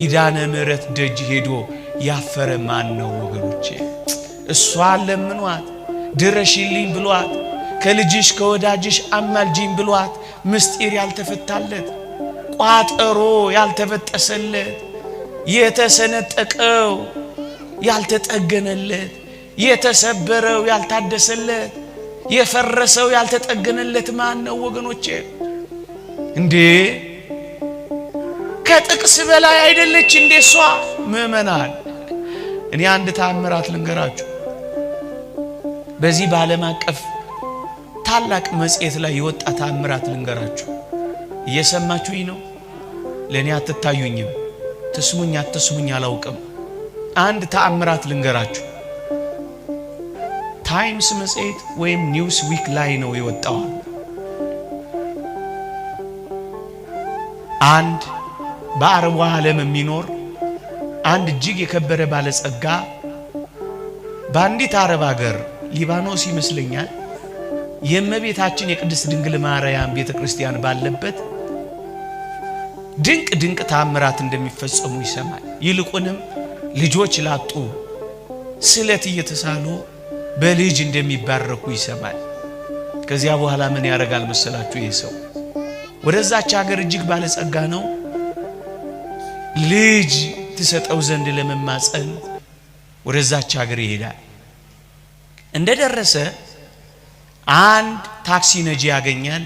ኪዳነ ምሕረት ደጅ ሄዶ ያፈረ ማን ነው ወገኖቼ? እሷን ለምኗት ድረሽልኝ ብሏት፣ ከልጅሽ ከወዳጅሽ አማልጂኝ ብሏት፣ ምስጢር ያልተፈታለት፣ ቋጠሮ ያልተበጠሰለት፣ የተሰነጠቀው ያልተጠገነለት፣ የተሰበረው ያልታደሰለት፣ የፈረሰው ያልተጠገነለት ማን ነው ወገኖቼ? እንዴ ከጥቅስ በላይ አይደለች እንዴ እሷ? ምእመናን፣ እኔ አንድ ተአምራት ልንገራችሁ። በዚህ በዓለም አቀፍ ታላቅ መጽሔት ላይ የወጣ ተአምራት ልንገራችሁ። እየሰማችሁኝ ነው? ለእኔ አትታዩኝም፣ ትስሙኝ አትስሙኝ አላውቅም። አንድ ተአምራት ልንገራችሁ። ታይምስ መጽሔት ወይም ኒውስ ዊክ ላይ ነው የወጣው። አንድ በአረቡ ዓለም የሚኖር አንድ እጅግ የከበረ ባለጸጋ በአንዲት አረብ ሀገር፣ ሊባኖስ ይመስለኛል፣ የእመቤታችን የቅድስት ድንግል ማርያም ቤተ ክርስቲያን ባለበት ድንቅ ድንቅ ተአምራት እንደሚፈጸሙ ይሰማል። ይልቁንም ልጆች ላጡ ስለት እየተሳሉ በልጅ እንደሚባረኩ ይሰማል። ከዚያ በኋላ ምን ያደርጋል መሰላችሁ? ይህ ሰው ወደዛች ሀገር፣ እጅግ ባለጸጋ ነው፣ ልጅ ትሰጠው ዘንድ ለመማፀን ወደዛች ሀገር ይሄዳል። እንደደረሰ አንድ ታክሲ ነጂ ያገኛል።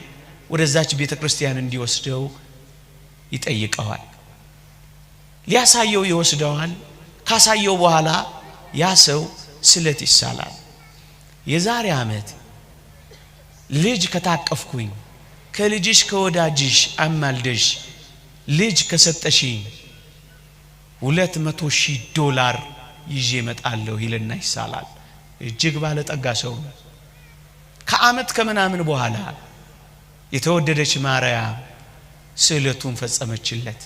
ወደዛች ቤተ ክርስቲያን እንዲወስደው ይጠይቀዋል። ሊያሳየው ይወስደዋል። ካሳየው በኋላ ያ ሰው ስለት ይሳላል። የዛሬ ዓመት ልጅ ከታቀፍኩኝ፣ ከልጅሽ ከወዳጅሽ አማልደሽ ልጅ ከሰጠሽኝ $200,000 ይዤ እመጣለሁ ይልና ይሳላል። እጅግ ባለጠጋ ሰው ነው። ከዓመት ከምናምን በኋላ የተወደደች ማርያም ስዕለቱን ፈጸመችለት።